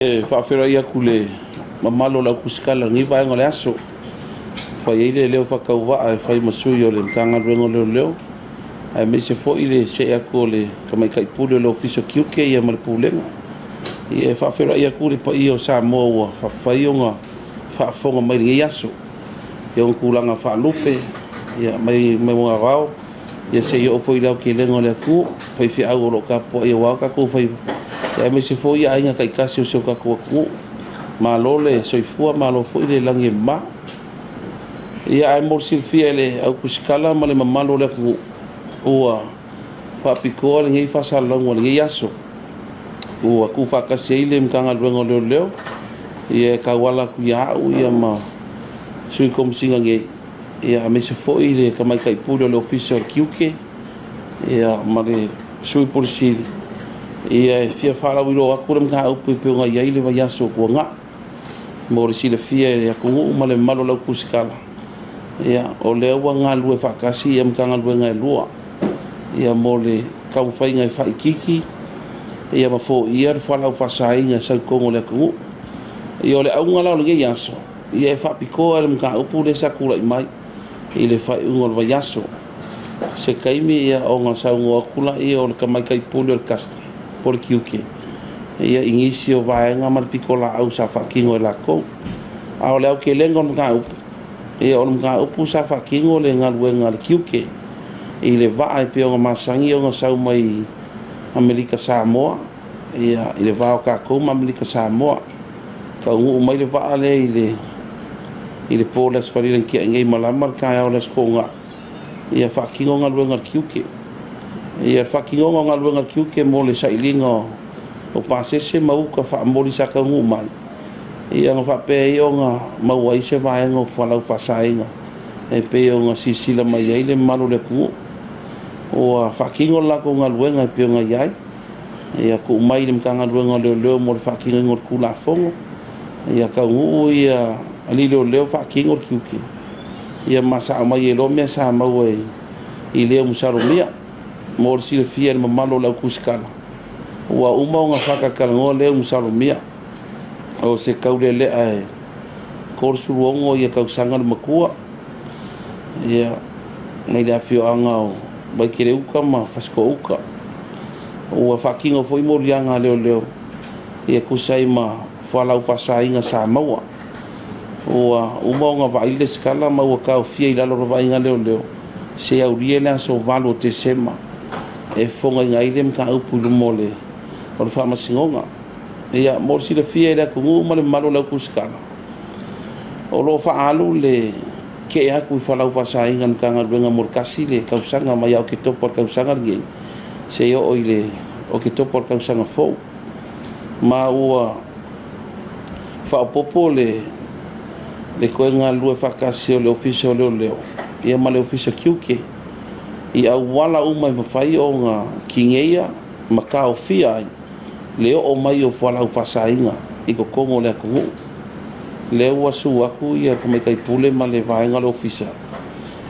E faafeiloai atu i le mamalu o le au tusitala i lenei vaega o le aso. E fai ai le leo faatauvaa e fai ma sui o le Matagaluega o Leoleo, aemaise foi le see atu o le Tamaitai Pule o le Ofisa o Tiute ma le Pulega. E faafeiloai atu le paia o Samoa ua fai ona faafofoga mai i lenei aso i ona tulaga faalupe mai mauga vavao seia oo foi i le aotelega o le atunuu, faifeau o lo o tapuai aua o tatou faiva, aemaise foi aiga taitasi o si o tatou atunuu. Malo le soifua malo foi le lagi e mama. Ia, ae mo le silafia e le au tusitala ma le mamalu o le atunuu, ua faapitoa lenei faasalalauga o lenei aso ua tuufaatasi ai le Matagaluega o Leoleo e tauala atu ia au ma Sui Komesina nei, aemaise foi le Tamaitai Pule o le Ofisa o Tiute ma le Sui Pule Sili e fia faalauiloa atu le mataupu e pei ona i ai le vaiaso ua tuanai. Mo le silafia e le atunuu ma le mamalu o le au tusitala, o lea ua galulue faatasi Matagaluega e lua mo le taumafaiga e faaitiiti ma foia le fualaau faasaina e sau i totonu o le atunuu. O le auga la o lenei aso, e faapitoa i le mataupu lea sa tulai mai i le faaiuga o le vaiaso. Se taimi ona saunoa atu lea o le Tamaitai Pule o le Custom po o le Tiute i nisi o vaega ma le pitolaau sa faatino e latou. A o le aotelega o le mataupu, o le mataupu sa faatino le galuega a le Tiute i le vaa e pei ona masani ona sau mai Amerika Samoa i le va o tatou ma Amerika Samoa. E taunuu mai le vaa lea i le po o le Aso Faraile na tea nei ma lama le taeao o le Aso Toonai, ia faatino galuega a le tiute. Ia, le faatinoga o galuega a le tiute mo le sailiga o pasese ma uta faamomoli sa taunuu mai, ona faapea ai ona maua ai se vaega o fualaau faasaina e pei ona silasila mai ai le mamalu o le atunuu. Ua faatino le latou galuega e pei ona i ai, ia tuu mai i le Matagaluega o Leoleo mo le faatinoina o le Tulafono, ia taunuu alii leoleo faatino le tiute, ma sao mai ai loa mea sa maua i le masalomia. Mo le silafia e le mamalu o le au tusitala, ua uma ona faatalatalanoa lea masalomia, o se taulelea e 36 tausaga le matua, mai le afioaga o Vaitele-uta ma Fasitoo-uta. Ua faatino foi moliaga a leoleo e tusa ai ma fualaau faasaina sa maua. Ua uma ona vaai le resitala ma ua taofia i lalo o le vaaiga a leoleo seia aulia le aso 8 o Tesema e fofogaina ai le mataupu i luma o le Faamasinoga. Ia, mo le silafia e le atunuu ma le mamalu o le au tusitala, o lo o faaalu le tee atu i fualaau faasaina a le Matagaluega mo le tasi le tausaga mai ia Oketopa i le tausaga lenei seia oo i le Oketopa o le tausaga fou. Ma ua faaopoopo le toe galulue faatasi o le Ofisa o Leoleo ma le Ofisa o Tiute i auala uma e mafai ona tineia ma taofia ai le oo mai o fualaau faasaina i totonu o le atunuu. Lea ua susu atu le Tamaitai Pule ma le vaega o le Ofisa,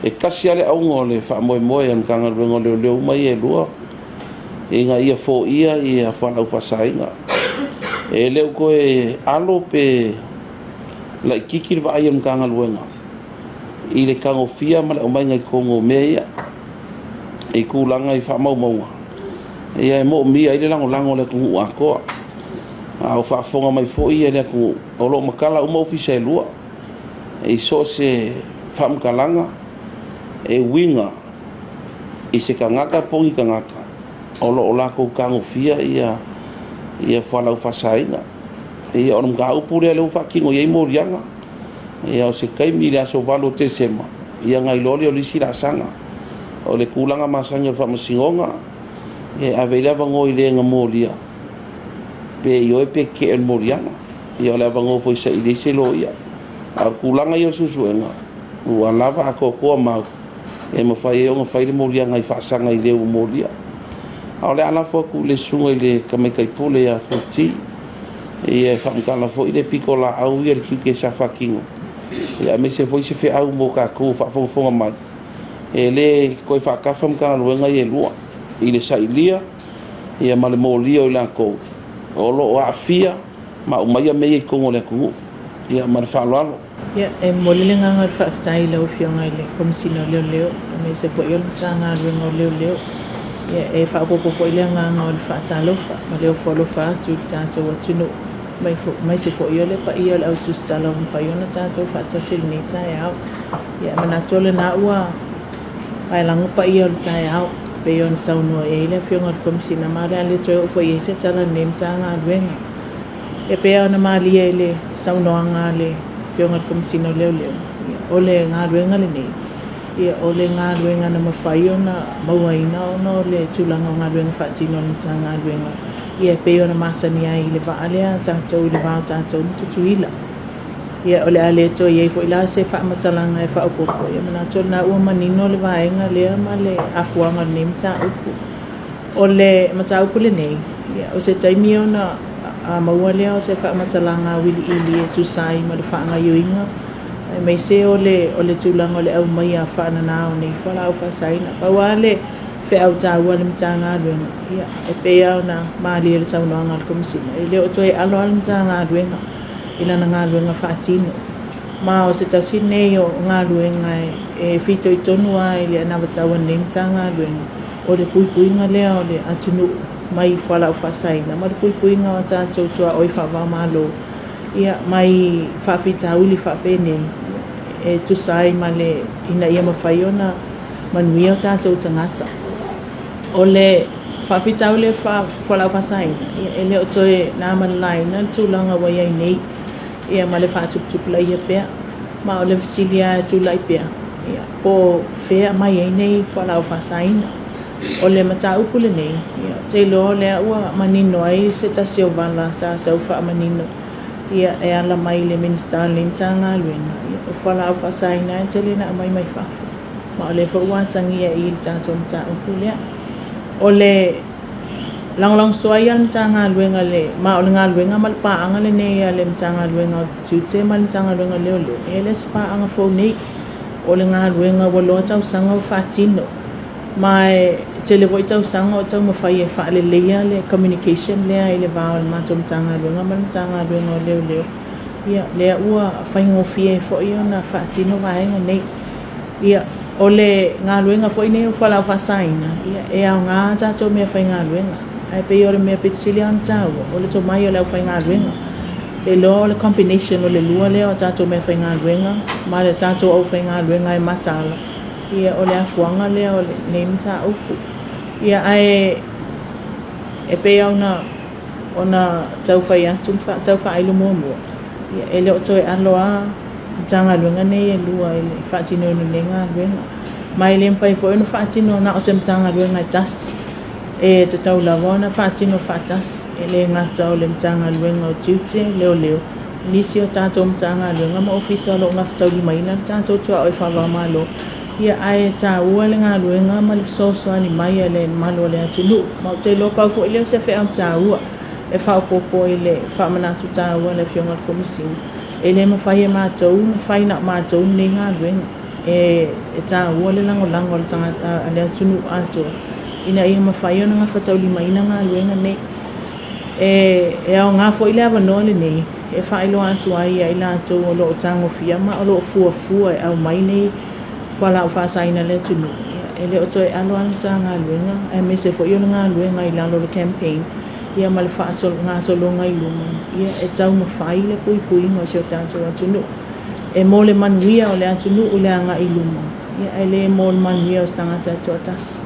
e tasi lava le auga o le faamoemoe o le Matagaluega o Leoleo uma ia e lua, ina ia foia fualaau faasaina. E le o toe alo pe laitiiti le vaai a le Matagaluega i le tagofia ma le aumaiga i totonu o mea ia i tulaga i faamaumauga, e moomia ai le lagolago a le atunuu atoa. A o faafofoga mai foi le atunuu, o lo o matala uma ofisa e lua i so o se faamatalaga e uiga i se tagata po o ni tagata o lo o latou tagofia fualaau faasaina. Ia, o le mataupu lea ua faatino i ai moliaga. Ia, o se taimi i le aso 8 o Tesema, ona iloa lea o le isi laasaga. O le tulaga masani o le Faamasinoga, e ave ai le avanoa i le na molia, pe ioe pe tetee i le moliaga. Ia o le avanoa foi e saili ai se loia. A o le tulaga ia o le suesuega, ua lava atoatoa mau e mafai ai ona fai le moliaga e faasaga i le ua molia. A o le a lafo atu i le susuga i le Tamaitai Pule ia Fonoti e faamatala foi le pitolaau ia a le Tiute sa faatino, aemaise foi se feau mo tatou o faafogafoga mai, e le toe faatafa Matagaluega ia e lua i le sailia ma le molia o i latou o lo o aafia ma aumaia mea ia i totonu o le atunuu. Ia, ma le faaaloalo. Ia, e momoli le agaga o le faafetai i lau Afioga i le Komesina o Leoleo aemaise foi o le Matagaluega o Leoleo. Ia, e faaopoopo foi le agaga o le faatalofa ma le ofo alofa atu i le tatou atunuu, aemaise foi o le paia o le au tusitala ua mafai ona tatou faatasi i lenei taeao. Ia, e manatu o lena ua paelago paia o le taeao e pei ona saunoa i ai le Afioga i le Komesina, ma o le a le toe oo foi i ai se tala a lenei Matagaluega. E pei ona malie i le saunoaga a le Afioga i le Komesina o Leoleo, o le galuega lenei, o le galuega na mafai ona mauaina ona o le tulaga o galuega faatino a le Matagaluega, e pei ona masani ai i le vaa lea a tatou i le va o tatou ma Tutuila. Ia, o le a le toe i ai foi la se faamatalaga e faaopoopo, ia manatu o lena ua manino le vaega lea ma le afuaga o lenei mataupu. O le mataupu lenei, o se taimi ona maua lea o se faamatalaga auiliili e tusa ai ma le faagaoioiga aemaise o le tulaga o le aumaia faanana o nei fualaau faasaina. Pau lava le feau taua a le Matagaluega, e pei lava ona malie i le saunoaga a le Komesina, e le o toe alo lava le Matagaluega i lana galuega faatino. Ma o se tasi lenei o galuega e fitoitonu lava i le anavatau a lenei Matagaluega, o le puipuiga lea o le atunuu mai fualaau faasaina ma le puipuiga o tatou tuaoi faava-o-Malo mai faafitauli faapenei e tusa ai ma le ina ia mafai ona manuia o tatou tagata. O le faafitauli o fualaau faasaina, e le o toe na ma le laina le tulaga ua i ai nei ma le faatuputupulaia pea. Ma o le fesili lava e tulai pea, po o fea e aumai ai nei fualaau faasaina. O le mataupu lenei, ou te iloa o lea ua manino ai se tasi o vala sa tau faamanino e ala mai i le Minisita o lenei Matagaluega, o fualaau faasaina e tele ina aumai mai fafo. Ma o lea foi ua atagia i i le tatou mataupu lea. O le lagolagosua ia a le Matagaluega, ma o le galuega ma le paaga lenei a le Matagaluega o Tiute ma le Matagaluega o Leoleo, e le o se paaga fou nei. O le galuega ua loa tausaga ua faatino. Ma e tele foi tausaga o taumafai e faaleleia le communication lea i le va o le matou Matagaluega ma le Matagaluega o Leoleo. Ia, lea ua faigofie ai foi ona faatino vaega nei. Ia, o le galuega foi nei o fualaau faasaina, e aoga a tatou meafaigaluega. Ae pei o le mea pito sili lava ona taua, o le tomai o le aufaigaluega. Ou te iloa o le combination o le lua lea o tatou meafaigaluega ma le tatou aufaigaluega e mataala, ia o le afuaga lea o lenei mataupu. Ia, ae e pei lava ona tau fai atu ma tau faailo muamua, ia, e le o toe alo lava Matagaluega nei e lua i le faatinoina o lenei galuega. Ma e le mafai foi ona faatino na o se Matagaluega e tasi. E tatau lava ona faatino faatasi, e le gata o le Matagaluega o Tiute, Leoleo, nisi o tatou Matagaluega ma Ofisa o lo o gafataulimaina le tatou tuaoi faava-o-Malo, ia ae taua le galuega ma le fesoasoani mai a le mamalu o le atunuu. Ma ou te iloa pau foi lea o se feau taua e faaopoopo i le faamanatu taua a le Afioga i le Komesina, e le mafai e matou ona fai na o matou lenei galuega. E taua le lagolago a le atunuu atoa ina ia mafai ona gafataulimaina galuega nei. E aoga foi le avanoa lenei e faailoa atu ai ia i latou o lo o tagofia ma o lo o fuafua e aumai nei fualaau faasaina i le atunuu, e le o toe alo lava le Matagaluega aemaise foi o le galuega i lalo o le campaign ma le faagasologa i luma e taumafai le puipuiga o si o tatou atunuu. E mo le manuia o le atunuu i le agai i luma, ae le mo le manuia o se tagata e toatasi.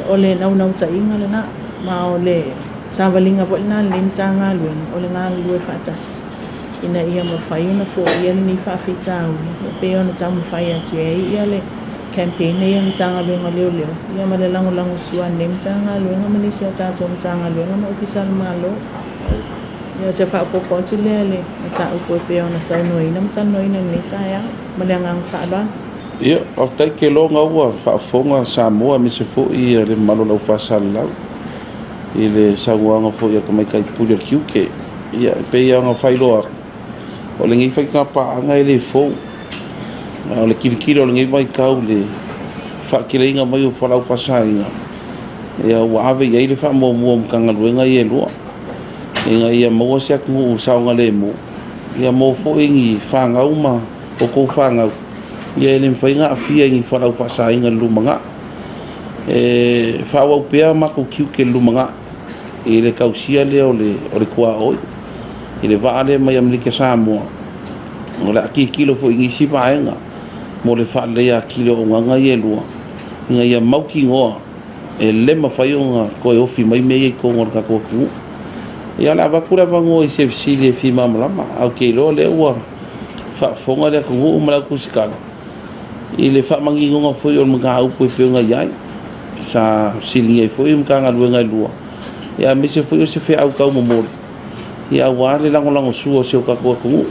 O le naunautaiga lena, ma o le savaliga foi lena a lenei Matagaluega, o le galulue faatasi ina ia mafai ona foia lenei faafitauli e pei ona taumafai atu ai le campaign lenei a le Matagaluega o Leoleo ma le lagolagosua a lenei Matagaluega ma nisi o tatou Matagaluega ma Ofisa o le Malo. Ia, o se faaopoopo atu lea i le mataupu e pei ona saunoaina ma talanoaina i lenei taeao. Ma le agaga faaaloalo. Ia, faafetai ke loga ua faafofoga Samoa aemaise foi le mamalu o le au faasalalau i le saunoaga foi a le Tamaitai Pule o le Tiute. Ia, e pei lava ona faailoa atu, o lenei faigapaaga e le fou. A o le tilotilo o lenei vaitau i le faateleina mai o fualaau faasaina, ia ua ave i ai le faamuamua o Matagaluega ia e lua. ina ia maua se atunuu saogalemu, ia maua foi ni fanau ma outou fanau, ia e le mafai ona aafia i ni fualaau faasaina i le lumanai. E faaauau pea matou tiute i le lumanai i le tausia lea o le tuaoi i le vaa lea mai Amerika Samoa. O le a tilotilo foi i nisi vaega mo le faaleleia atili o auaunaga ia e lua, ina ia mautinoa e le mafai ona toe ofi mai mea ia i totonu o le tatou atunuu. Ia o le a avatu le avanoa i se fesili e fia malamalama, ae ou te iloa o lea ua faafofoga le atunuu ma le autusikala i le faamaninoga foi o le mataupu e pei ona i ai, sa fesiligia ai foi Matagaluega e lua, ia aemaise foi o se feau taumomoli aua le lagolagosua o si o tatou atunuu.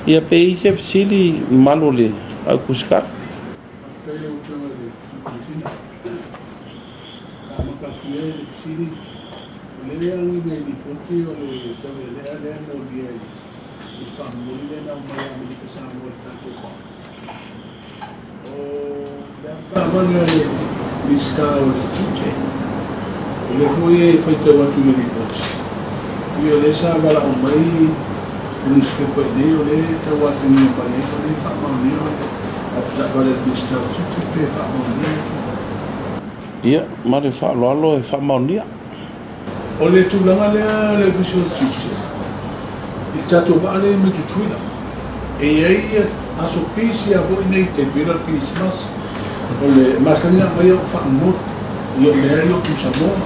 Ia pe i ai se fesili mamalu o le autusikala. Faafetai i lau Afioga i le Sui Komesina. Sa amata atu ia i le fesili, o lea e agiga i lipoti o le taulealea lea e molia i le faamomoli lea na aumai e Amerika Samoa i le tatou vaa. O le avetaavale a le Minisita o le Tiute, o lea foi e faitau atu i le lipoti, pei o lea sa valaau mai le nusipepa i inei, o lea e tau atagia mai ai, o lea e faamaonia o le avetaavale a le Minisita o Tiute pe faamaonia lea tulaga. Ia, ma le faaaloalo e faamaonia. O le tulaga lea le Ofisa o le Tiute i le tatou vaa lea mai Tutuila, e i ai aso pisi lava foi nei tai pei o le Kerisimasi, o le masani ona aumai au faamomoli i o mea ai o pusamoa,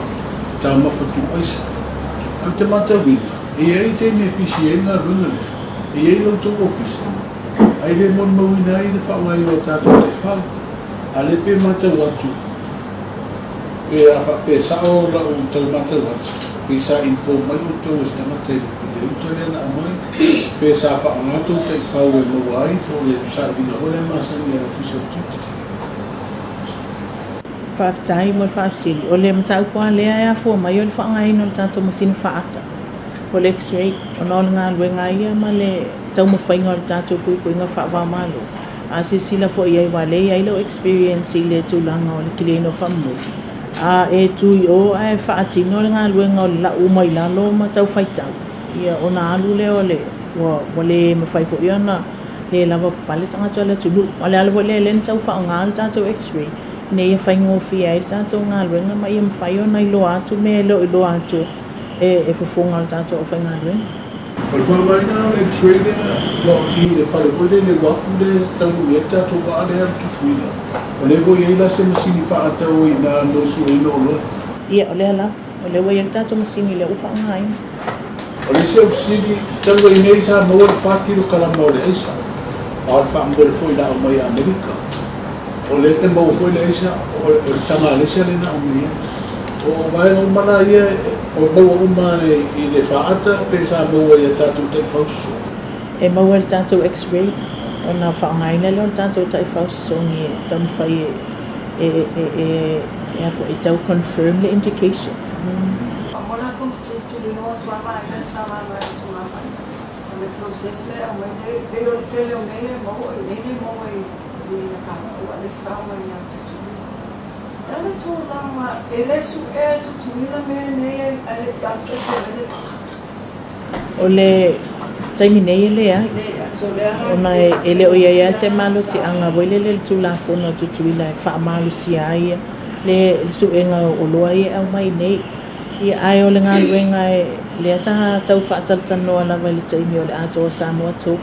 taumafa tuuaisa. Ae ou te matauina, e i ai taimi e pisi ai le galuega lea, e i ai lo outou ofisa, ae le molimauina ai le faaaogaina o tatou taifau. A o lea pei e matau atu, pe a faapea e sao lau tau matau atu, pei sa inform mai outou e se tagata i le uta lea na aumai, pe sa faaaoga tou taifau e maua ai, po o le sailiga foi lea masani a le Ofisa o le Tiute. Faafetai mo le faafesili. O le mataupu lava lea e afua mai o le faaaogaina o le tatou masini faata po o le X-ray ona o le galuega ia ma le taumafaiga o le tatou puipuiga faava-o-Malo. A silasila foi i ai aua o lea e i ai lou experience i le tulaga o le kiliaina o faamomoli, a e tu i o ae faatino le galuega o le lau uma i lalo ma tau faitau, ia ona alu lea o le ua le mafai foi ona le lavapapale tagata o le atunuu. A o le ala foi lea lea na tau faaaoga le tatou X-ray ina ia faigofie ai le tatou galuega ma ia mafai ona iloa atu mea e le o iloa atu e fofoga o le tatou aufaigaluega. O le faaaogaina o le X-ray lea, aua o i le fale foi lea i le uafu lea e taunuu i ai le tatou vaa lea o le Tutuila, o lea foi e i ai la se masini faata o i ina mo le sueina o oloa. Ia, o lea lava. O lea ua i ai le tatou masini lea ua faaaogaina. O le isi au fesili, talu ai nei sa maua le fa kilokalama o le aisa, a o le faamomoli foi na aumai i Amerika. O lea te maua foi le aisa, o le taga a le aisa lea na aumai ai. O vaega uma la ia, o maua uma i le faata pe sa maua i a tatou taifau sosogi? E maua i le tatou X-ray ona faaaogaina lea o le tatou taifau sosogi e taumafai e tau confirm le indication. Faamolemole tulituliloa atu lava vaega e sa laga e le Tulafono. O le process lea e aumai nei, pei o le tele o mea ia e maua, o mea nei e maua i ia tatou a o lea e sao mai ia Tutuila. O le a le tulaga, e le suea e Tutuila mea nei ae le i alu ese ai le vaa? O le taimi nei e leai, ona e le o i ai lava se malosiaga foi lele i le Tulafono a Tutuila e faamalosia ai le suega o oloa ia e aumai nei. Ia, ae o le galuega lea sa tau faatalatalanoa lava i le taimi o le atoa Samoa Talk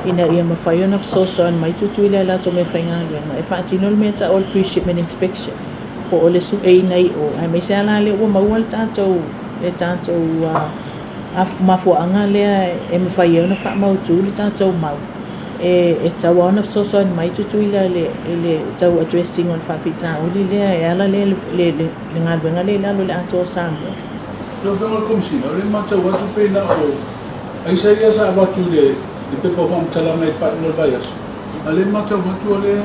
ina ia mafai ona fesoasoani mai Tutuila i latou meafaigaluega e faatino le mea tau o le pre-shipment inspection po o le sueina i o, aemaise lava la lea ua maua le tatou le tatou mafuaaga lea e mafai ai ona faamautu le tatou mau e tatau lava ona fesoasoani mai Tutuila i le tau addressing o le faafitauli lea e ala lea le galuega lea i lalo o le atoa o Samoa. Lau Afioga i le Komesina, o lea e matau atu pei na o aisa ia sa avatu i le pepa o faamatalaga i le faaiuga o le vaiaso, a o lea e matau atu o lea e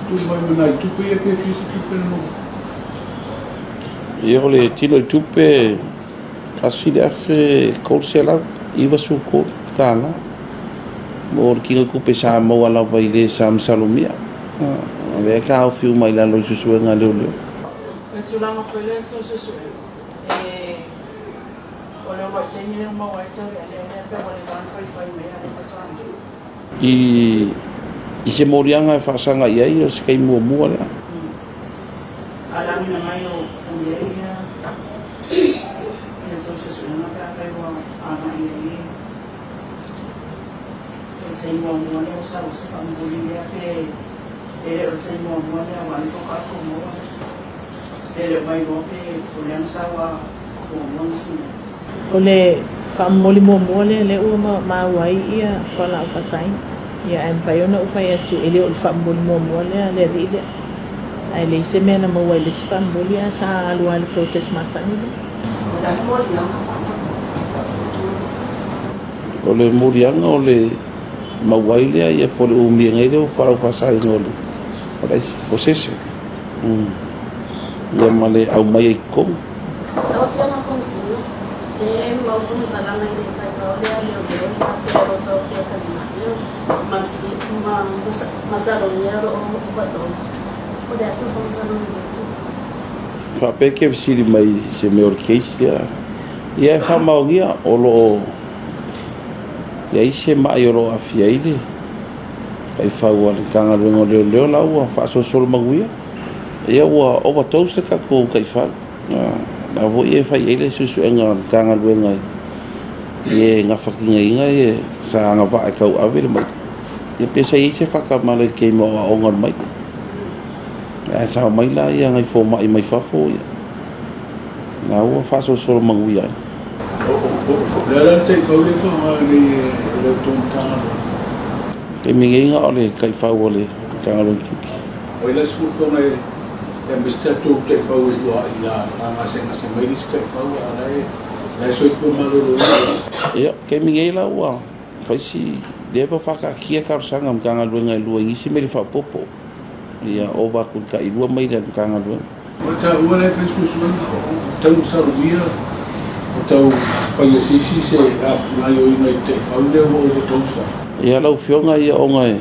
tuu mai ma nai tupe ia pe fia se tupe na maua. Ia, o le tino i tupe $1,393 mo le tino i tupe sa maua lava i le sa masalomia. O lea e taofi uma i lalo i suesuega a leoleo. O le tulaga foi lea tau suesuega, O le uluai taimi lea ua maua ai le taulealea lea pe ua leva ona faifai mai a o lea faatoa maua. I se moliaga e faasaga i ai o se taimi muamua lea. A o le agiga mai o mea ia i a outou suesuega pe afai ua agai i ai le taimi muamua lea ua sau ai se faamomoli lea pe e le o le taimi muamua lea aua o lea faatoa outou maua e le o mailoa pe o lea na sau lava muamua nisi mea. O le faamomoli muamua lea lea ua maua ai ia fualaau faasaina. Ia ae mafai ona ou fai atu e le o le faamomoli muamua lea a le alii lea. Ae leai se mea na maua i le isi faamomoli ae sa alu lava i le process masani lea. O le a le moliaga faamolemole? O le moliaga o le maua ai lea ia po o le umiga ai lea o fualaau faasaina o le aisa possession. Ia ma le aumai ai i totonu. Lau Afioga Komusina, lea e mau faamatalaga i le taifau lea a leoleo e faapea o lo o taofia falemai ma masalomia o lo o overdose. O le a sau faamatalaga i lea tulaga? Faapea ke fesili mai i se mea o le case lea. Ia e faamaonia o lo o i ai se ma'i o lo o aafia ai le taifau a le Matagaluega o Leoleo la ua faasolosolo manuia. Ia ua overdose le tatou taifau. La foi e fai i ai le suesuega a le Matagaluega i e gafatinaina e sa agavaa e tauave le ma'i. Ia pe sa i ai se faatamala i le taimi o aoaoga o le ma'i. Ae sao mai la ia nai fomai mai fafo ia. La ua faasolosolo manuia ai. O le a la le taifau lea e faaaoga nei e la outou Matagaluega? Taimi nei na o le taifau o le Matagaluega Tiute. O ai la se fuafuaga e aumai se tatou taifau e lua i a gasegase mai le isi taifau a o la e soifua maloloina le isi? Ia, taimi nei la ua fai si lea ua faataatia talosaga a Matagaluega e lua i nisi maile faaopoopo. Ia ova atu i le tailua maile a le Matagaluega. O le taua la e fai suesuega o tau masalomia o tau faia se isi se gaoioiga i le taifau lea ua overdose ai. Ia lau Afioga ia ona e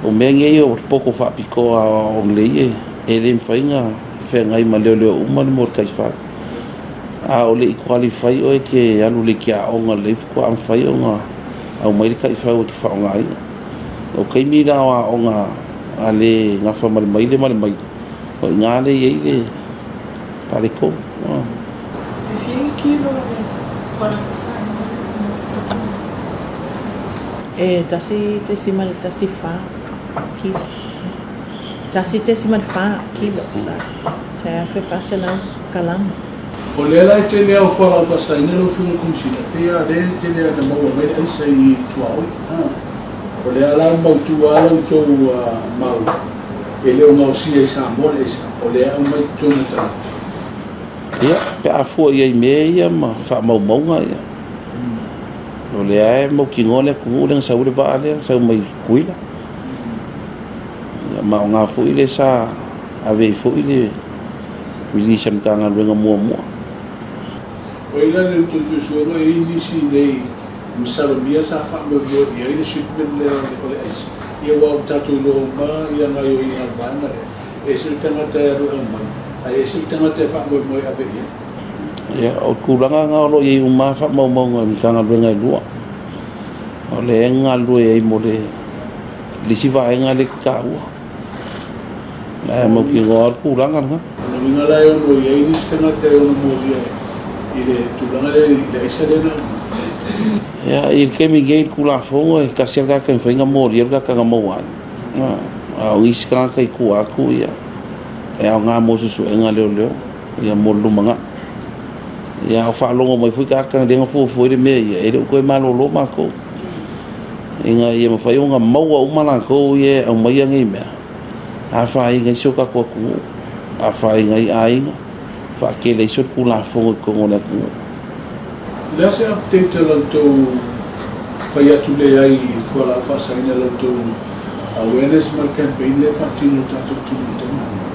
o mea nei o le poto faapitoa o lelei e le mafai ona feagai ma leoleo uma le mea o le taifau. A o le i qualify oe e te alu i le aoga lelei faatoa mafai ona aumai le taifau e te faaaogaina. O taimi la o aoga a le gafa ma le maile ma le maile, o i ina lea e i ai le faaletonu. E fia ni kilo o le fualaau faasaina? E 1.14 kilo. 1.4 kilo, sorry, 1400 kalama. O lea la e tele lava o fualaau faasaina lau Afioga i le Komesina, pei lava o lea e tele lava ina maua mai le aisa i tuaoi. O lea la mautu lava la outou mau e le o gaosia i Samoa le aisa, o lea e aumai i totonu o tagata. Ia, pe a fua i ai i mea ia ma faamaumauga ia, o lea e mautinoa le atunuu lea na sau ai le vaa lea, sau mai Tutuila. Ia, ma o na foi lea sa ave ai foi le release a le Matagaluega muamua. O ai la le outou suesuega e i ai nisi nei masalomia sa faamoemoe i ai le shipment lea o le aisa? Ia aua ua tatou iloa uma ia gaoioiga a le vaega lea, e ese le tagata e alu e aumai, ae ese le tagata e faamoemoe e ave i ai. Ia, o tulaga na o lo o i ai uma lava faamaumauga i Matagaluega e lua. O lea e galulue ai mo le isi vaega lea e te taua. Ae mautinoa le tulaga lena. O le uiga la e ono i ai nisi tagata e ono molia i le tulaga lea i le aisa lea na aumai. Ia, i le taimi nei i le Tulafono, e tasi lava le tagata e mafai ona molia le tagata na maua ai. A o nisi tagata i tua atu, ia, e aoga mo suesuega a leoleo, ia mo le lumanai. Ia, a o faalogo mai foi tagata lea na fuafua ai le mea ia, e le o toe malolo matou. Ina ia mafai ona maua uma latou ia e aumaia nei mea, afaina ai si o tatou atunuu, afaina ai aiga, faatele ai se Tulafono i totonu o le atunuu. O le a se update a la outou fai atu lea ai i fualaau faasaina la outou awareness ma le campaign lea e faatino i le tatou atunuu i le taimi lenei?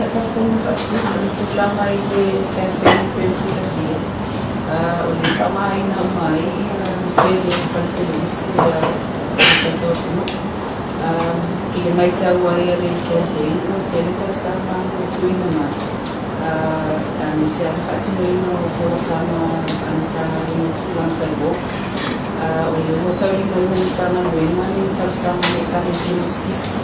Ia, faafetai mo le faafesili. O le tulaga i le campaign pei ona silafia, o le faaaogaina uma ai le tele o fale televise a le tatou atunuu. I le matau ai a le campaign, ua tele talosaga ua tuuina mai. Aemaise lava le faatinoina o folasaga a Matagaluega o Tulaga Talaloa. O lea ua taulimaina e Matagaluega le talosaga a le Ekalesia Metotisi,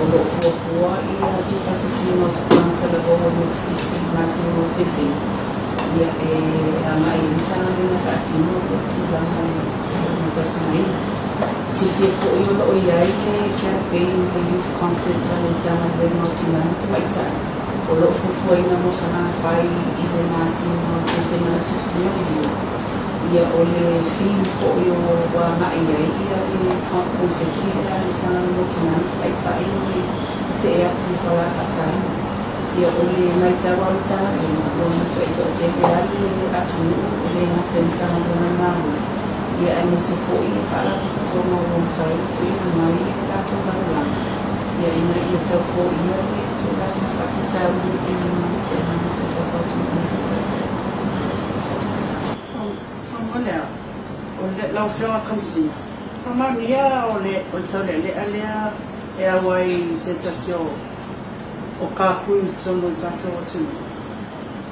o lo o fuafua ia tuufaatasiga o tulaga talaloa o le Metotisi i le masina o Tesema, ia e agai ai le Matagaluega e faatino le tulaga e talosagaina. Silafia foi o lo o i ai le campaign le Youth Concert a le Matagaluega o Tina ma Tamaitai o lo o fuafuaina mo Salafai i le masina o Tesema i le aso 12. Ia o le theme foi o ua agai i ai ia le konseti lea a le Matagaluega o Tina ma Tamaitai o le tetee atu i fualaau faasaina. Ia o le matau a le Matagaluega ua matuai toatele lava le atunuu e le gata i Matagaluega a le Malo ia aemaise foi faalapotopotoga ua mafai ona tuuina mai le latou lagolago ia ina ia tau foia le tulaga faafitauli i malofeaga o si o tatou atunuu i lenei vaitau. Faamolemole o lau Afioga Kamasina, faamaonia o le taulealea lea e auai i se tasi o kākui i totonu o le tatou atunuu.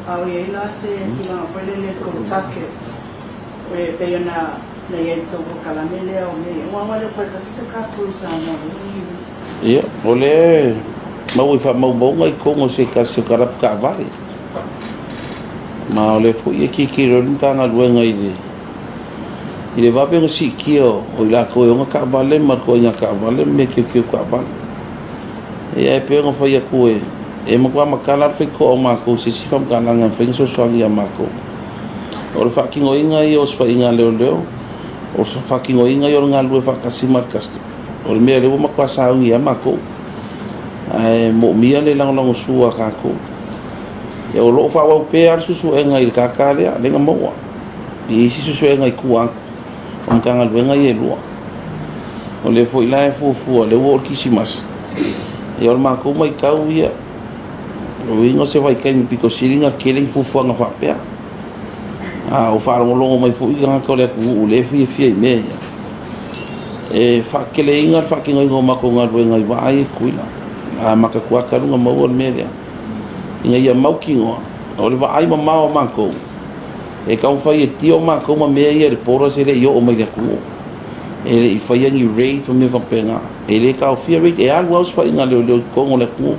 A o i ai la se tulaga foi lele i le tou target e pei ona na i ai le tou polokalame lea o mea ia, aua e le o toe tasi se kākui i Samoa nei. Ia, o lea e maua i faamaumauga i totonu o se tasi o kalapu taavale. Ma o lea foi e tilotilo ai le Matagaluega i le i le vave ona siitia o i latou e ona taavale ma le ituaiga taavale ma mea teuteu taavale. Ia e pei ona fai atu e e matua matala le faitotoa o matou i se isi faamatalaga e mafai ona fesoasoani ia matou. O le faatinoina ia o osofaiga a leoleo, o le faatinoina ia o le galulue faatasi ma le custom, o le mea lea ua matua sauni ai matou. Ae moomia le lagolagosua a tatou. Ia o lo o faaauau pea le suesuega i le data lea, lea na maua. I isi suesuega i tua atu o Matagaluega ia e lua. O lea foi la e fuafua, lea ua oo le Kirisimasi, ia o le matou matau ia, o uiga o se vaitaimi pito sili ona tele ni fuafuaga faapea. A o faalogologo mai foi tagata o le atunuu lea e fiafia i mea ia, e faateleina le faatinoina o matou galuega i vaa ia i Tutuila. A amata atu lava talu ona maua le mea lea, ina ia mautinoa, o le vaai mamao a matou, e taumafai e tio matou ma mea ia i le borders e le i oo mai i le atunuu. E le i faia ni raids ma mea faapena. E le taofia raid, e alu lava osofaiga a leoleo i totonu o le atunuu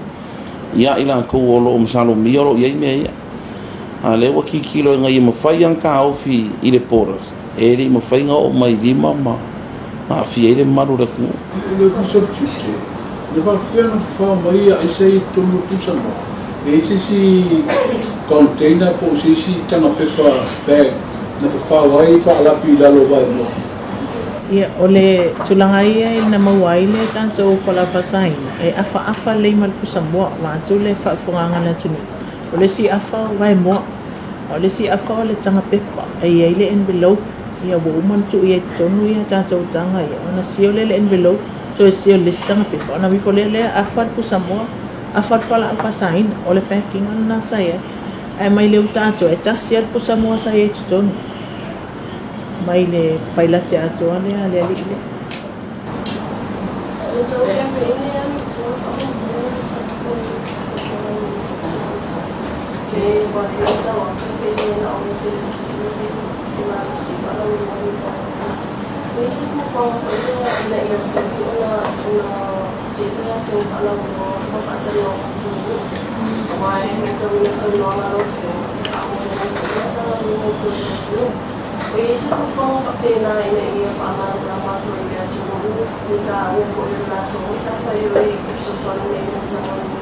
ia i latou o lo o masalomia o lo o i ai mea ia. A o lea ua tilotilo ina ia mafai ona taofi i le borders, e le i mafai ona oo mai i lima ma aafia ai le mamalu o le atunuu. O le Ofisa o le Tiute, na faapefea ona fafao mai aisa ia i totonu o Tusamoa? E i ai se isi container po o se isi taga pepa bag na fafao ai faalafi i lalo o vaemoa? Ia, o le tulaga ia na maua ai le tatou fualaau faasaina, e afaafa lelei ma le pusamoa, vaeatu le faafofogaaga a le atunuu. O le isi afa o vaemoa, a o le isi afa o le taga pepa e i ai le envelope. Ia ua uma ona tuu i ai i totonu ia tatou taga ia, ona seal lea i le envelope, toe seal i le isi taga pepa, ona aveifo lea lea afa le pusamoa, afa le fualaau faasaina. O le packing lena sa i ai. Ae mai le uta atoa, e tasi lava le pusamoa sa i ai i totonu, mai le pailate atoa lea a le alii lea. O le tou campaign e alu i tua faamolemole O isi fuafuaga foi lea ina ia sili ona tele a outou faalauiloa ma faatalanoa atunuu, aua e matauina saunoaga a lau Afioga e faamoemoe foi le Matagaluega i totonu o le atunuu. O i ai se fuafuaga faapena ina ia faamalamalama atu ai i le atunuu le taua foi o le latou matafaioi i fesoasoani mai i le Matagaluega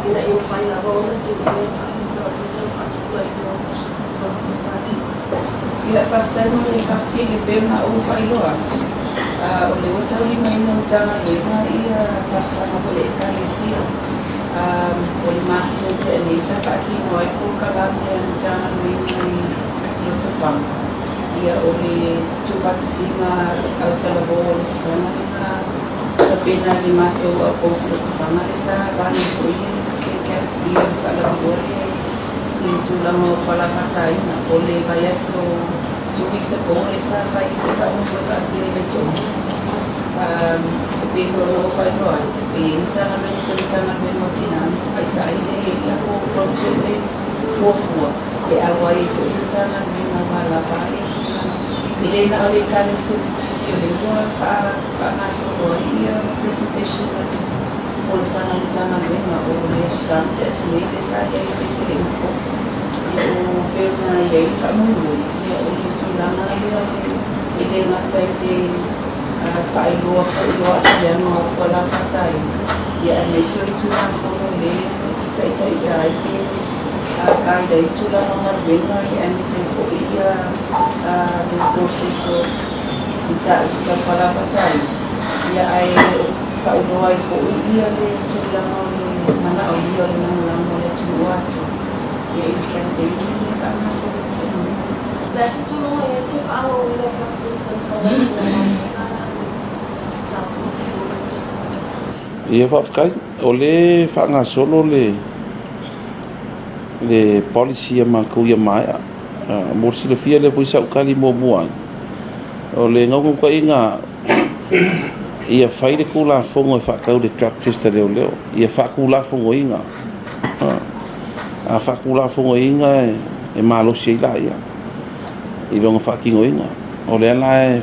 ina ia mafai lava ona tele faafitauli ma faatupulaia o fala faasagi. Ia, faafetai mo le faafesili e pei ona ou faailoa atu, o lea ua taulimaina e Matagaluega ia talosaga foi a Ekalesia. O le masina na tea nei sa faatino ai le polokalame a le Matagaluega i Lotofaga. Ia, o le tuufaatasiga autalavou a Lotofaga lea na tapena e le matou outpost i Lotofaga lea sa run ai foi le ia le faalauiloa lea i le tulaga o fala faasaina. O le vaiaso 2 weeks ago lea sa fai le faamoemoe faapea i Vaitoa. E pei foi ona ou faailoa atu, e i ai Matagaluega pei o le Matagaluega o Tina ma Tamaitai lea e i ai le latou policy fuafua e auai ai foi le Matagaluega aua lava ia tulaga. E le na o le Ekalesia Metotisi o lea ua faagasolo ai ia presentation a le folasaga a le Matagaluega o le Aso Sa na tea atu nei lea sa i ai e te le i nofoa. Ia o pei ona i ai le faamoemoe, ia o le tulaga lea e le gata i le faailoa foi o aafiaga o fualaau faasaina, ia aemaise o le Tulafono lea e taitaia ai pe guide ai le tulaga o galuega, ia aemaise ai foi ia le process o mataupu tau fualaau faasaina, ia ae faailoa ai foi ia le tulaga o le manaomia o le lagolago a le atunuu atoa ia i le campaign lea e faagasolo i le taimi nei. O le a se tulaga o i ai le toe faaauauina o drug test a le tauaiga ma sa sa fuafua. Ia faafetai, o lea e faagasolo le le policy a matou ia maea. Mo le silafia lea foi sa ou tali muamua ai, o le naunautaiga ia fai le Tulafono e faatatau i le drug test a leoleo, ia faatulafonoina. A faatulafonoina e malosi ai laia i lona faatinoina. O lea la e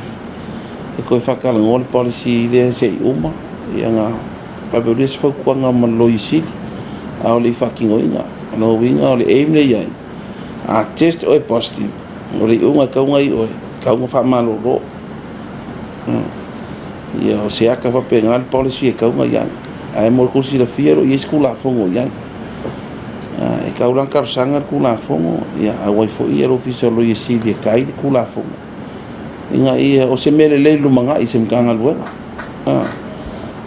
toe faatalanoa le policy lea se i uma, ia ona ave lea o se fautuaga ma le Loia Sili, a o le i faatinoina. O lona uiga o le aim lea e i ai, a test oe positive, o le iuga e tatau ona iu oe, e tatau ona faamalolo. Ia o se ata faapena le policy e tatau ona i ai. Ae mo le tou silafia e le o i ai se Tulafono o i ai. E tatau la ona talosaga le Tulafono, ia auai foi le Ofisa o le Loia Sili e kai le Tulafono, ina ia, o se mea lelei i le lumanai i se Matagaluega.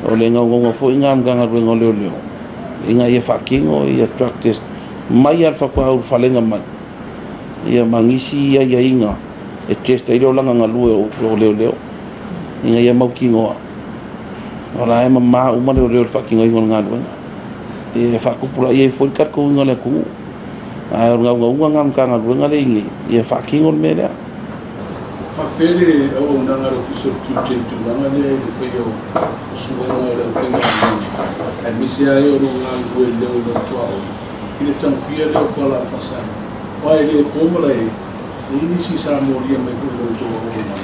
O le naunauga foi lena a le Matagaluega o Leoleo, ina ia faatino ia drug test mai lava i le faatoa ulufale mai, ia ma nisi aiaiga e test ai le olaga galue o leoleo, ina ia mautinoa o la e mama uma leoleo i le faatinoina o le galuega. E faatupulaia ai foi le talitonuina o le atunuu. Ae o le naunauga lena o le Matagaluega lea e i ai nei, ia faatino le mea lea. Faafefea le auaunaga a le Ofisa o le Tiute i le tulaga lea i le faia o suega o le aufaigaluega, aemaise lava e o lo o galulue i le leo o tuaoi i le tagofia lea o fualaau faasaina? Aua e le po malae, e i ai nisi sa molia mai foi i la outou auaunaga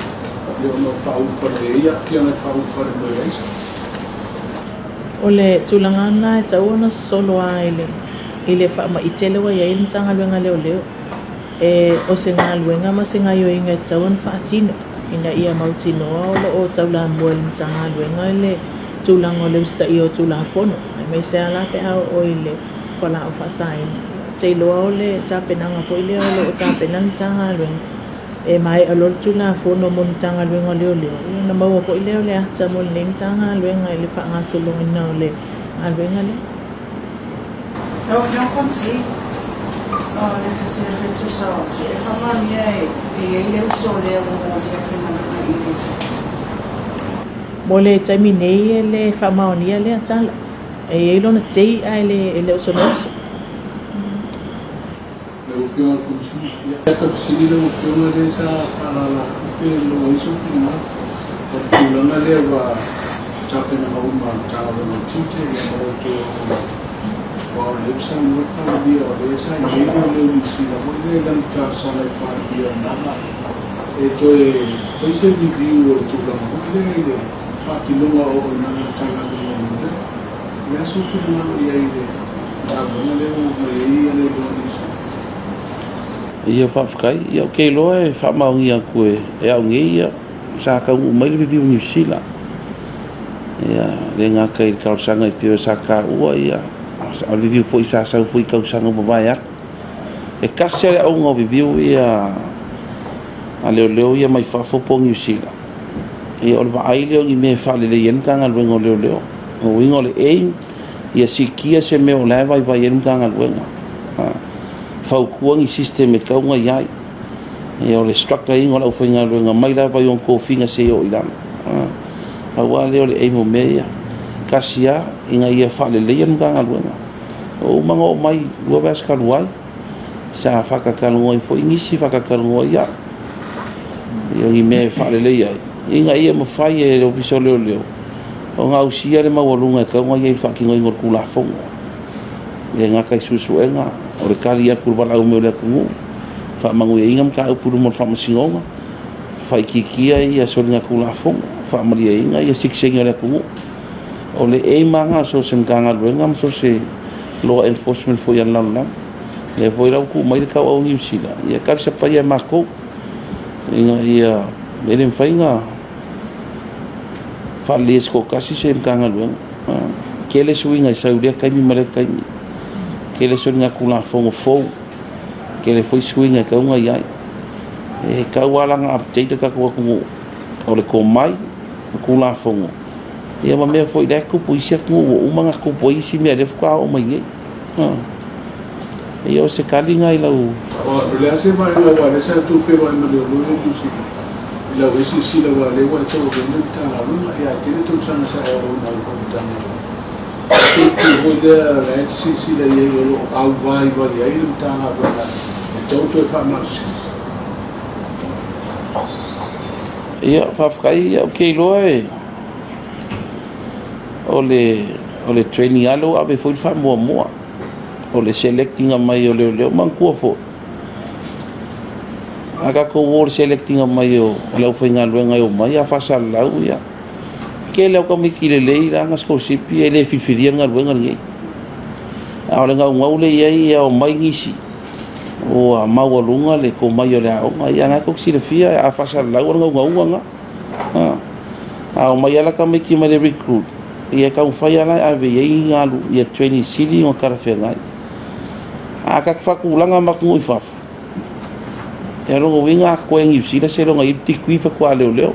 ona o faaulufale e i ai aafiaga e faaulufale mai ai aisa. O le tulaga lena e tatau ona sosolo lava i le faamaite lea ua i ai le Matagaluega o Leoleo. E o se galuega ma se gaoioiga e tatau ona faatino ina ia mautinoa o lo o taulamua i le Matagaluega le tulaga o le usitaia o Tulafono, aemaise lava la pe a oo i le fualaau faasaina. Ou te iloa o le tapenaga foi lea o lo o tapena le Matagaluega, e maea loa le Tulafono mo le Matagaluega o Leoleo, ia ona maua foi lea o le ata mo lenei Matagaluega i le faagasoloina o le galuega lea. Lau Afioga Komiti, o le fesili e tuusao atu, e faamaonia e i ai le uso lea ua molia e faigaluega i le tiute? Mo le taimi nei e le faamaonia lea tala. E i ai lona tei ae le o sona uso. Lau Afioga i le Komesina, ia ta fesili lau Afioga lea sa faalala atu pe maua ai sou finagalo o le tulaga lea ua tapenaga uma a le Matagaluega o Tiute ia ma la outou auaunaga, aua o lea ua saunoa le Palemia o lea sa i ai leoleo Niu Sila foi lea i lana talosaga i le Palemia o lena Malo e toe fai se review o le tulaga foi lea i le faatinoga o auaunaga a le Matagaluega o Leoleo. O le a sou finagalo i ai i le galuega lea ua omai ai leoleo a Niu Sila? Ia faafetai. Ia ou te iloa e faamaonia atu e au nei ia sa taunuu mai le review Niu Sila. Ia le gata i le talosaga e pei sa taua ia o le review foi sa sau foi i tausaga ua mavae atu. E tasi lava le auga o review ia a leoleo ia mai fafo po o Niu Sila. Ia o le vaai lea o ni mea e faalelei ai le Matagaluega o Leoleo. O lona uiga o le aim ia siitia se mea o la e vaivai ai le Matagaluega. Fautua ni system e tatau ona i ai. Ia o le structure ina o le aufaigaluega mai lava i ona tofiga seia oo i lalo. Pau lava lea o le aim o mea ia. Tasi lava ina ia faaleleia le Matagaluega. Ua uma ona oo mai 2 vaiaso talu ai, sa faatatalanoa ai foi nisi, faatatalanoa ai au. Ia o ni mea e faaleleia ai. ina ia mafai e le Ofisa o Leoleo ona ausia le maualuga e tatau ona i ai i le faatinoina o le Tulafono. E le gata i suesuega, o le tali atu i le valaau mai o le atunuu, faamanuiaina mataupu i luma o le Faamasinoga, faaitiitia ia soligatulafono, faamalieina ia sitiseni a le atunuu. O le aim lava lena a so o se Matagaluega ma so o se law enforcement foi a le lalolagi. O lea foi la ua tuu mai le tauau a Niu Sila, ia talisapaia e matou ina ia e le mafai ona faaleleia e se toatasi se Matagaluega. E tele suiga e sau i lea taimi ma lea taimi, tele soligatulafono fou, tele foi suiga e tatau ona i ai. E tatau lava la ona update le tatou atunuu, o le tomai, o Tulafono, ia ma mea foi la e tupu i isi atunuu ua uma ona tupu ai isi mea lea faatoa oo mai nei. Ia o se tali lena i lau. O le a se vaaiga aua o lea sa outou feiloai ma leoleo ia i Niu Sila i lau ea silasila aua o lea ua e tauavea le Matagaluega ia ae tele tausaga sa e auauna ai foi i le Matagaluega. O se itu foi lea o la e te silasila i ai o lo o auvaivai ai le Matagaluega e tatau ona toe faamalosia? Ia, faafetai. Ou te iloa e o le o le training lava lea ua ave foi le faamuamua o le select ina mai o leoleo. Manatua foi, a tatou o i le select ina mai o le aufaigaluega e omai a faasalalau, ia, tele lava o tamaiti lelei la na sikolasipi e le filifilia le galuega lenei. A o le naunau lea i ai ia omai nisi ua maualuga le tomai o le aoga. Ia na tou te silafia, a faasalalau o le naunauga lena. A omai lava la tamaiti mai le recruit, ia e taumafai lava la e ave i ai galu ia training sili ona talafeagai. A tatou faatulaga ma atunuu i fafo, ia lona uiga a totoe e Niu Sila seiloga e i ai le degree faatoa leoleo.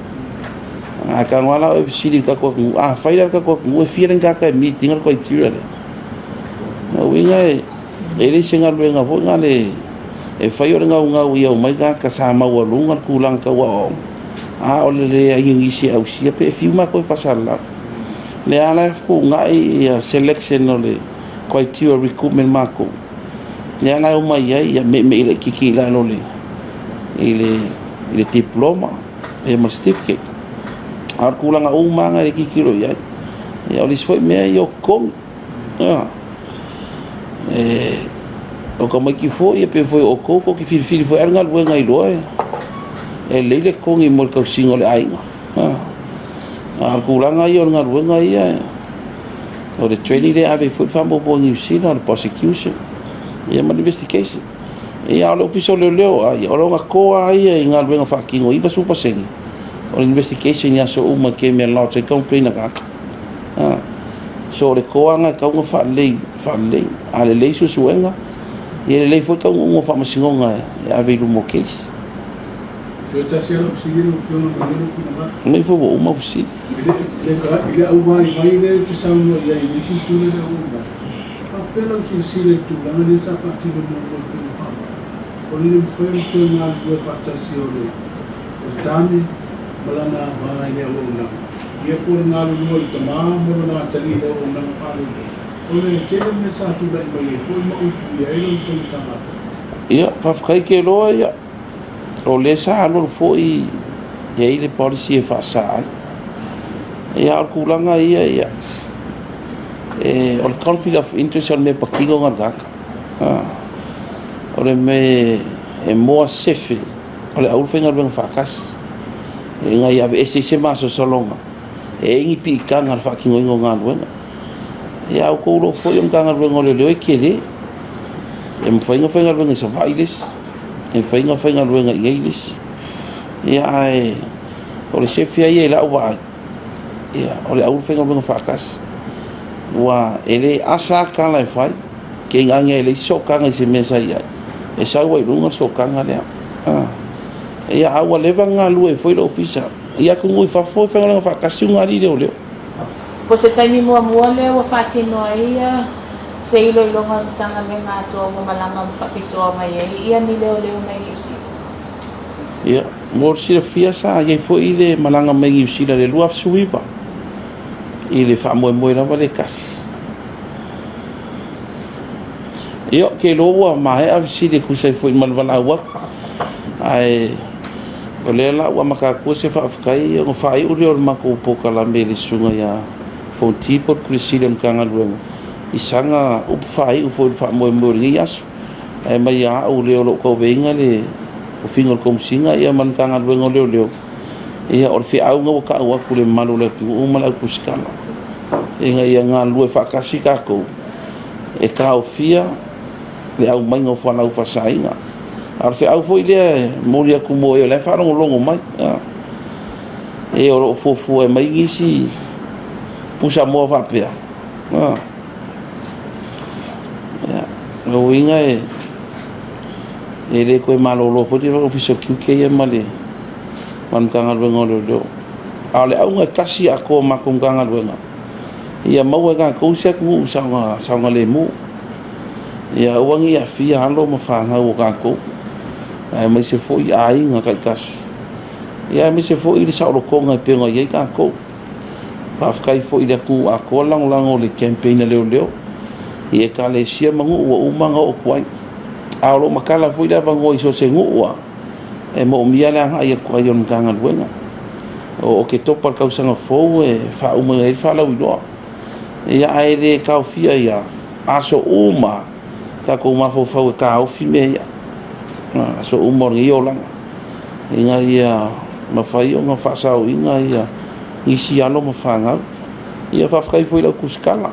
A tago lava la oe e fesili i le tatou atunuu, afai la le tatou atunuu e fia le tagata e meet ina le criteria lea? Lona uiga e le o se galuega foi lena e fai o le naunau ia omai tagata sa maualuga le tulaga tau aoaoga, a o le leai o nisi e ausia pe fiu matou e faasalalau. O lea la e fetuunai ia selection o le criteria recruitment matou, lea la e omai ai ia meimei laitiiti i lalo i le diploma ia ma le certificate. A o le tulaga uma lava na e tilotilo i ai. Ia o le isi foi mea ia o totogi. O tamaiti foi e pei foi o outou tou te filifili foi lava le galuega e iloa e lelei le totogi mo le tausiga o le aiga. A o le tulaga ia o le galuega ia, o le training lea e ave ai foi le faamuamua i Niu Sila, o le prosecution ia ma le investigation. Ia a o le Ofisa o Leoleo lava ia, o lona core lava ia i galuega faatino, e 90% o le investigation i aso uma i taimi e lodge ai complaint a tagata. So o le core lena e tatau ona faalelei, faalelei. A lelei suesuega, ia e lelei foi le taunuuga o faamasinoga e ave i luma o case. Toe tasi lava lau fesili lau Afioga ma i ai lou finagalo. Nei foi ua uma fesili. I le auvaivai lea e te saunoa i ai i nisi itu lea ua uma, e faapefea lau silasila i le tulaga lea sa faatino muamua i faiga faavae, o le le mafai ona toe galulue faatasi o le tane ma lana ava i le auaunaga, ia po o le galulue o le tama ma lona atalii i le auaunaga faaleoleo? O le tele o mea sa tulai mai ai foi ma uipuia ai la outou Matagaluega. Ia, faafetai ke loa ia. O lea sa alualu foi e i ai le policy e faasa ai. Ia, a o le tulaga ia, ia, o le conflict of interest o le mea patino lena i le tagata. O le mea e more sefe o le aulu faigaluega faatasi ina ia aveese ai se masalosaloga e i ai ni piitaga i le faatinoina o galuega. Ia a outou iloa foi o le Matagaluega o Leoleo e tele, e mafai ona faigaluega i Savaii le isi, e mafai ona faigaluega i inei le isi. Ia ae o le sefe lava ia i lau vaai, ia, o le aulu faigaluega faatasi. Aua e le asa lava tala e fai, keinage e leai se sootaga i se mea sa i ai, e sau ai i luga le sootaga lea. Ia a ua leva ona galulue ai foi le ofisa i atunuu i fafo e faigaluega faatasi ugalii leoleo. Po o se taimi muamua lea ua faatino ai se iloiloga a le Matagaluega atoa ua malaga faapitoa mai ai ia ni leoleo mai Niu Sila? Ia, mo le silafia sa i ai foi le malaga mai Niu Sila i le 2019 i le faamoemoe lava lea e tasi. Ia, ou te iloa ua maea fesili e tusa ai foi ma le valaau atu, ae O lea la ua amata atua se faafetai ona faaiu lea o le matou polokalame i le susuga ia Fonoti po o le Pule Sili o le Matagaluega i sana upu faaiu foi i le faamoemoe o lenei aso. Ae mai ia au lea o lo o tauaveina le tofiga o le Komesina ma le Matagaluega o Leoleo, ia o le feau lena ua tau atu i le mamalu o le atunuu ma le au tusitala, ina ia galulue faatasi tatou e taofia le aumaiga o fualaau faasaina. A o le feau foi lea e momoli atu mo e o la e faalogologo mai, e o lo o fuafua e aumai nisi pusamoa faapea, ia, lona uiga e le toe malolo foi le Ofisa o Tiute ia ma le Matagaluega o Leoleo. A o le auga e tasi atoa o matou Matagaluega, ia maua e tatou se atunuu saogalemu, ia aua ne i aafia alo ma fanau a tatou, aemaise foi aiga taitasi, aemaise foi le saolotoga e pei ona i ai tatou. Faafetai foi i le atunuu atoa le lagolago i le campaign a leoleo i ekalesia ma nuu ua uma ona oo atu ai. A o lo o matala foi le avanoa i so o se nuu lava e manaomia le agai atu ai o le Matagaluega. O Oketopa i le tausaga fou e faauma ai le faalauiloa. Ia ae le taofia ai lava aso uma lava tatou mafaufau e taofi mea ia, aso uma o lenei olaga, ina ia mafai ona faasaoina nisi alo ma fanau. Ia faafetai foi i le au tusitala,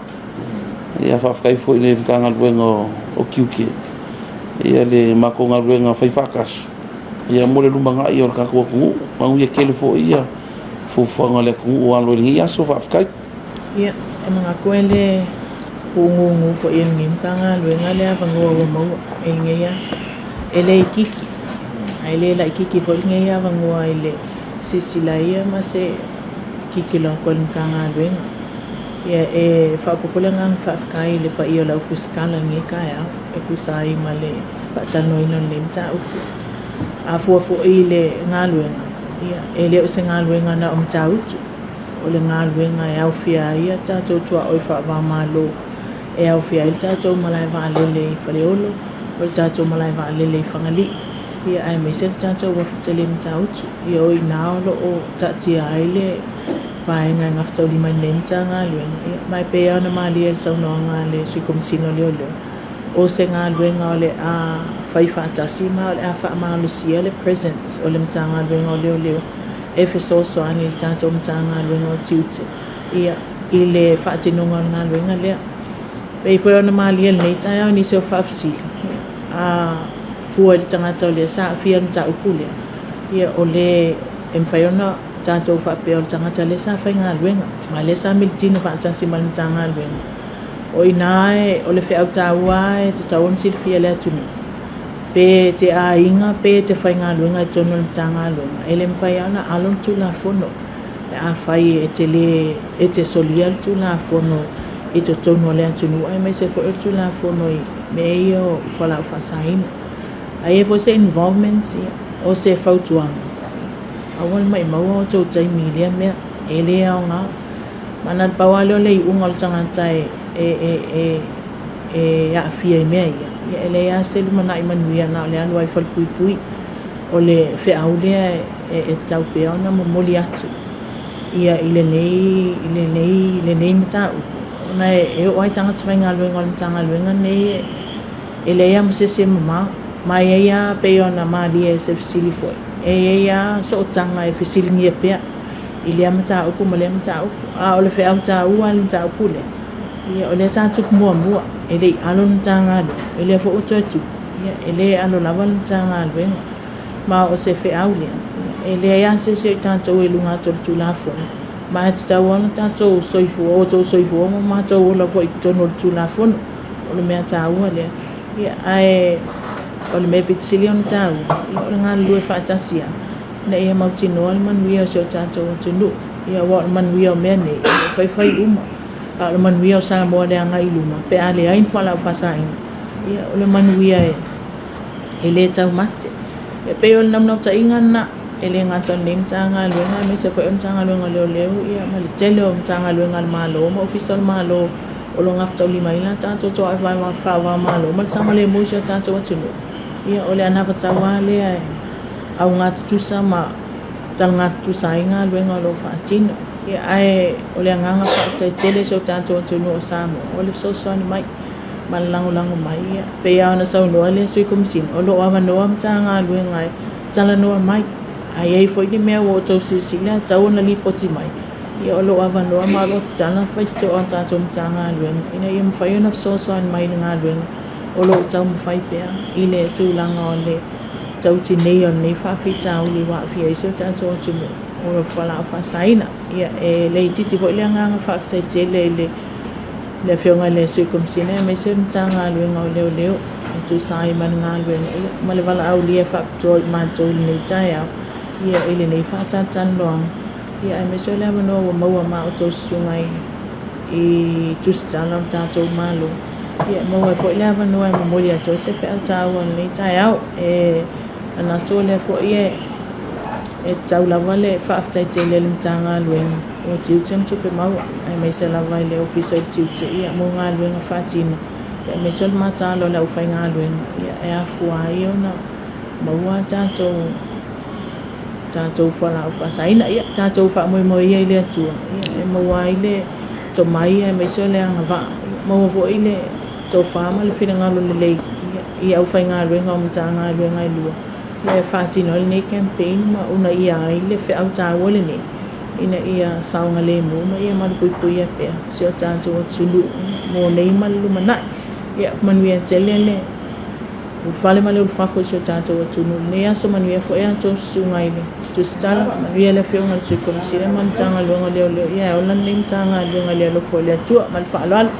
ia faafetai foi i le Matagaluega o Tiute, ia le matou galuega faifaatasi, ia mo le lumanai o le tatou atunuu. Manuia tele foi fuafuaga a le atunuu ua alo i lenei aso. Faafetai. Ia, e manatu e le puugugu foi e lenei Matagaluega le avanoa ua maua i lenei aso. E le itiiti, ae le laitiiti foi lenei avanoa i le silasila ia ma se tilotilo atu a le Matagaluega. Ia, e faaopoopo le agaga faafetai i le paia o le au tusitala i lenei taeao e tusa ai ma le faatalanoaina o lenei mataupu. A fua foi i le galuega, ia, e le o se galuega na o Matautu, o le galuega e aofia ai a tatou tuaoi faava-o-Malo, e aofia ai le tatou malae vaalele i Faleolo, o le tatou malae vaalele i Fagalii, ia aemaise le tatou uafu tele i Matautu. Ia o i ina o lo o taatia ai le vaega e gafataulimaina e lenei Matagaluega. Ia ma e pei lava ona malie i le saunoaga a le Sui Komesina o Leoleo, o se galuega o le a fai faatasi ma o le a faamalosia le presence o le Matagaluega o Leoleo e fesoasoani i le tatou Matagaluega o Tiute ia, i le faatinoga o le galuega lea. E pei foi ona malie i lenei taeao i nisi o faafesili, a fua i le tagata o lea sa aafia i le mataupu lea, ia, o le e mafai ona tatou faapea o le tagata lea sa faigaluega, ma lea sa militino faatasi ma le Matagaluega. O i ina o le feau taua e tatau ona silafia e le atunuu, pe te aiga pe te faigaluega i totonu o le Matagaluega, e le mafai lava ona alo le Tulafono pe afai e te le e te solia le Tulafono i totonu o le atunuu, aemaise foi o le Tulafono i mea ia o fualaau faasaina. A i ai foi se involvement, o se fautuaga, aua le maimaua o outou taimi i lea mea, e le aoga. Ma na o le pau lava lea o le iuga o le tagata e aafia i mea ia, ia e leai lava se lumanai manuia, na o le alu lava i falepuipui. O le feau lea e tatau pea ona momoli atu ia i lenei mataupu, ona e oo lava i tagata faigaluega o le Matagaluega lenei, e leai lava ma se isi e mama. Ma e i ai lava, pei ona malie i se fesili foi, e i ai lava sootaga e fesiligia pea i lea mataupu ma lea mataupu. A o le feau taua i le mataupu lea, ia o lea sa tupu muamua, e le i alo le Matagaluega, o lea foi ua toe tupu, ia e le alo lava le Matagaluega. Ma o se feau lea, e leai lava se isi o i tatou e i luga atu o le Tulafono, ma e tatau lava ona tatou soifua, o outou soifua ma o matou ola foi i totonu o le Tulafono. O le mea taua lea. Ia, ae o le mea pito sili ona taua, ia o le galulue faatasi lava ina ia mautinoa le manuia o si o tatou atunuu. Ia aua o le manuia o mea nei, e faifai uma. A o le manuia o Samoa i le agai i luma, pe a leai ni fualaau faasaina, ia o le manuia e le taumate. E pei o le naunautaiga lena, e le gata o lenei Matagaluega, aemaise foi o le Matagaluega o Leoleo, ia ma le tele o Matagaluega a le Malo ma Ofisa o le Malo o lo o gafataulimaina a tatou tuaoi faava-o-Malo ma le saogalemu o si o tatou atunuu. Ia o le anavatau lava lea Auga tutusa ma talaga tutusa ai galuega o lo o faatino. Ia, ae o le agaga faafetai tele i si o tatou atunuu o Samoa o le fesoasoani mai ma le lagolago mai. Ia, pei lava ona saunoa le Sui Komisina, o lo o avanoa Matagaluega e talanoa mai. A i ai foi ni mea ua outou silasila e tatau ona lipoti mai, ia o lo o avanoa ma o lo o tatala faitotoa a tatou Matagaluega ina ia mafai ona fesoasoani mai i le galuega o lo o taumafai pea i le tulaga o le tautinei o lenei faafitauli ua aafia ai si o tatou atunuu o fualaau faasaina. Ia, e le itiiti foi le agaga faafetai tele i le Afioga i le Sui Komisina aemaise o le Matagaluega o Leoleo e tusa ai ma le galuega ma le valaaulia faapitoa i matou i lenei taeao ia i lenei faatalatalanoaga, ia aemaise o le avanoa ua maua ma outou susuga i tusitala o le tatou Malo. Ia, e maua ai foi le avanoa e momoli atu ai se feau taua i lenei taeao. E manatu o lea foi e tatau lava le faafetai tele i le Matagaluega o Tiute ma Tupe Maua, aemaise lava i le Ofisa o Tiute ia mo galuega faatino, aemaise o le mataala o le aufaigaluega ia e afua ai ona maua tatou fualaau faasaina. Ia tatou faamoemoe ia i le Atua ia e maua ai le tomai aemaise o le agavaa, maua foi le tofa ma le finagalo lelei i aufaigaluega o Matagaluega e lua ia e faatino ai lenei campaign ma uunaia ai le feau taua lenei ina ia saogalemu ma ia malupuipuia pea si o tatou atunuu mo nei ma le lumanai. Ia manuia tele le ulufale ma le ulufafo i si o tatou atunuu i lenei aso. Manuia foi a outou susuga i le tusitala, manuia le Afioga i le Sui Komisina ma le Matagaluega o Leoleo. Ia e ola lenei Matagaluega i le alofa o le Atua. Ma le faaaloalo.